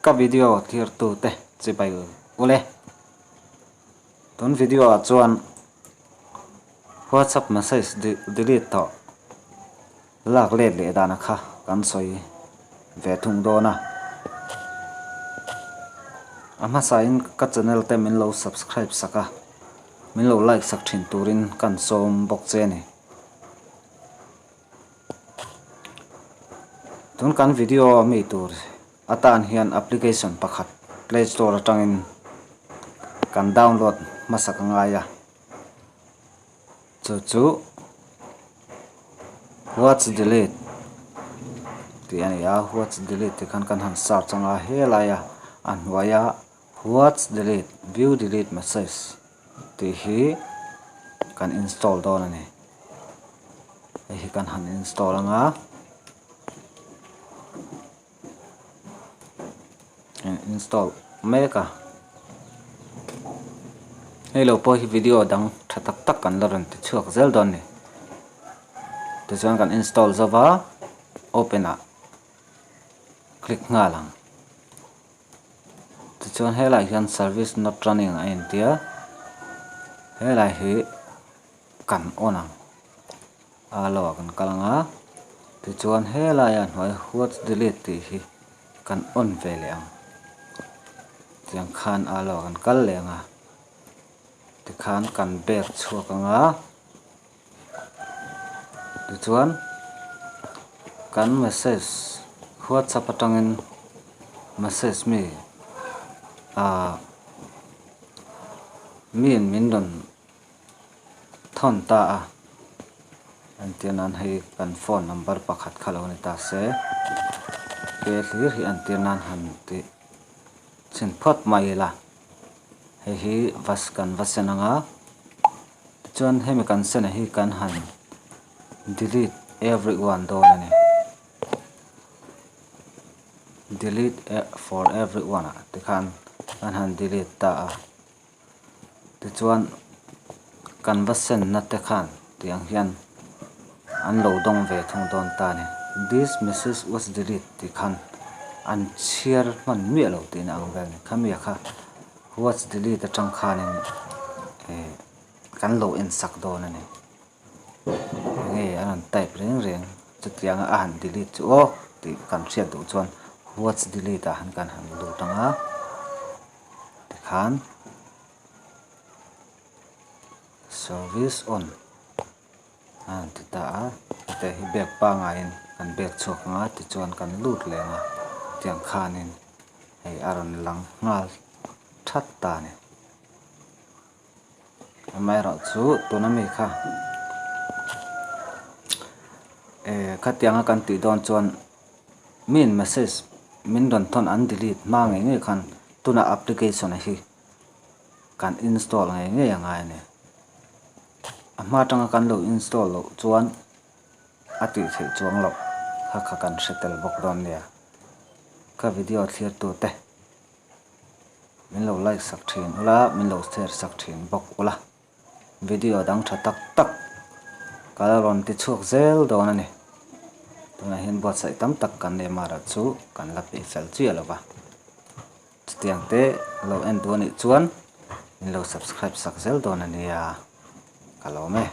Ka video thirtu te chibai ule. Tun video ah chuan WhatsApp message delete tawh lak let leh dana kha kan sawi ve thung dawn a. A hmasa in ka channel te min lo subscribe sak a, min lo like sak thin turin kan sawm bawk che a ni. Tun kan video mi tur atan hian application pakhat play store atangin kan download hmasak a ngai a, chu chu what's delete tih a ni a, what's delete tih khan kan han search anga helaia a hnuaia what's delete view delete message tih hi kan install dawn a ni. Hei hi kan han install anga install mek a hei lo pawh hi video dang tha tak tak kan la rawn ti chhuak zel dawn a ni tichuan kan install zo va open ah click nghal ang tichuan helaiah hian service not running a intia helai hi. Kan on ang a lo ah kan kal ang a tichuan helai ah hnuai what's delete tih hi kan on ve leh ang tiang khan a lo ah kan kal leh ang a tikhan kan back chhuak ang a tichuan kan message whatsapp atangin message mi ah mi in min rawn. Thawn ta a, entir nan hei kan phone number pakhat kha lo ni ta se, ke hlir hi entir nan han tih chhin phawt mai ila, hei hi va kan va sen anga, tichuan hemi kan sen ah hi kan han delete everyone dawn a ni, delete for everyone ah tikhan kan han delete ta a. Tichuan kan va senna te khan tiang hian an lo dawng ve thung dawn ta a ni. This message was delete tih khan an chhiar hman miah lo tihna ang vel a ni. Khami kha was delete atang khanin eh kan lo en sak dawn a ni. Enge an rawn type reng reng chutianga a han delete chu aw tih kan hriat duh chuan was delete ah han kan han lut ang a. Tikhan service on a han ti ta a, heta hi bag pangaiin kan bag chhuak ang a tichuan kan lut leh ang a tiang khanin hei a rawn lang nghal that ta a ni. Amaherawhchu tuna mi kha eh khatianga kan tih dawn chuan. Min message min rawn thawn an delete hma ngei ngei khan tuna application hi kan install ngei ngei a ngai a ni. A hma atanga kan lo install loh chuan a tih theih chuang loh kha kha kan hre tel bawk dawn nia. Ka video thlir tute min lo like sak thin ula min lo share sak thin bawk ula. Video dang tha tak tak ka la rawn ti chhuak zel dawn a ni. Tunah hian buatsaih tam tak kan nei mara chu kan la peih fel chiah lo va. Chutiang te lo en duh a nih chuan min lo subscribe sak zel dawn a nia ka lawm e.